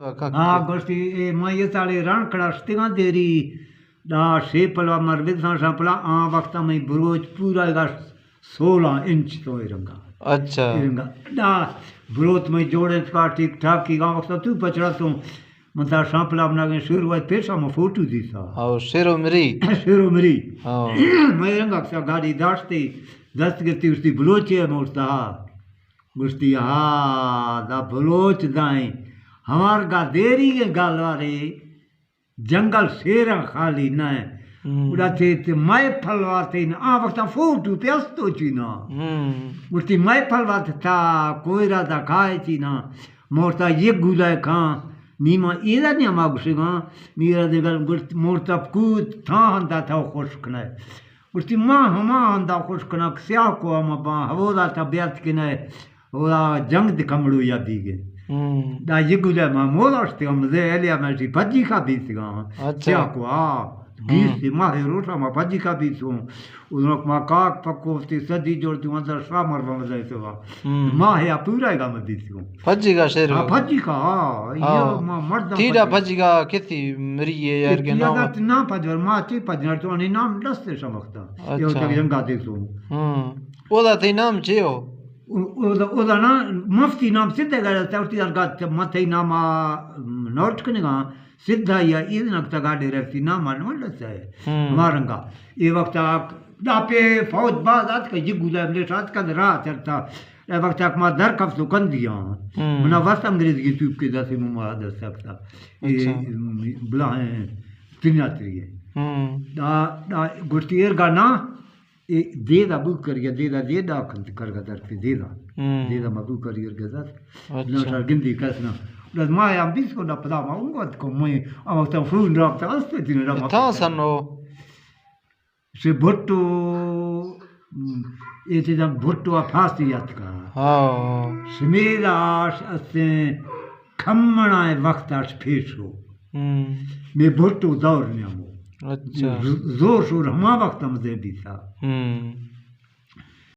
ہاں، گوشتی، اے ما یہ ساڑے رن کڑا شتگاں دیری، دا شے پلوا مروزاں شاں پلا، آ وقتا میں بروچ پورا گا سولہ انچ تو اے رنگا۔ اچھا۔ اے رنگا۔ دا بروت میں جوڑے تکا ٹھیک ٹھاک کی گا وقتا تو پچڑا تو من تا شاں پلا بنا گئے شیر وای پیشا ما فوٹو دیتا۔ او، شیر و مری۔ شیر و مری۔ ہاں۔ میں رنگا کسا گاڑی داشتی، دست گرتی، گوشتی بلوچی ہے موستا۔ گوشتی، ہا، دا بلوچ دائیں۔ ہمار گا دیری گے گالوارے، جنگل شیراں خالی نہ ہے۔ ہم۔ اڑا تے، تے مئے پھلوا تے نہ، آ وقتا فوٹو پہ استو چی نہ۔ ہم۔ گوشتی، مئے پھلوا تے تا کوئی را دا کھائے چی نہ۔ مورتا یہ گولا کھاں، نیما ایرا نیا ما گوشگاں، نیرا دے گل گوشت، مورتا کوت تھا ہندا تھا خوش کھنائے۔ گوشتی، ما ہما ہندا خوش کناں کہ سیاہ کو ہما باں، ہمودا تا بیعت کنئے، ہمودا جنگ دے کمڑو یا بیگے۔ ہم۔ دا یہ گلے ما مولا اشتگاں، مزے ایلیا میں شی پجی کا بیتگاں۔ اچھا۔ سیاہ کو، آ، ہم۔ بیس تے ماہ روشا ما پجی کا بیتوں۔ اونک ما کاک پکو تے سدی جوڑ تے اندر شاہ مر بم دے تو۔ ہم۔ ماہ یا پورا گا میں بیتگوں۔ پجی کا شیر ہاں، ہو۔ پجی کا، ہاں، یہ ہاں۔ ما مرد تیرا پجی۔ پجی کا کتی مری ہے یار کے تیرا نام؟ نام پجور، ما تی پجور تو انی نام دست شمختا۔ اچھا۔ یہ تک جنگا دیکھو۔ ہم۔ اودا تئی نام چے ہو؟ او-، اودا، اودا نا مفتی نام سدھے گڑا تورتی ارگا ت-، ما تئی نام آ نوٹ کنگا، سدھا یا اذن اکتا گاڑی رفتی نام آ نوٹ دستا ہے۔ ہم۔ مارنگا۔ یہ وقت آ دا پہ فوج باز آت کہ یہ گولا ملے شاد کد راہ چلتا۔ اے وقت آ ما در کفتو کندیاں۔ ہم۔ منا وس انگریز کی توپ کے دسے مما دست اکتا۔ اے اچھا۔ بلا ہیں، تنیا تری ہے۔ ہم۔ دا، دا گوشتی ایر گا نا، اے دیدا بو کر گیا، دیدا دیدا کنت کر گا در پہ دیدا۔ ہم۔ دیدا ما بو کر گیا در۔ اچھا۔ نہ سر گندی کس نہ۔ بس ما یا بیس کو نہ پدا ما اون کو میں، او تو فون رابطہ است دین رابطہ۔ تھا سنو۔ سے بھٹو، ام، اے تے دم بھٹو ء پھاسی اتکا۔ ہاں۔ شمیرا اش استیں کھمنا ء وقت اش پیش ہو۔ ہم۔ میں بھٹو دور نیامو۔ اچھا۔ ز-، زور شور ہما وقت ہم دے بیتا۔ ہم۔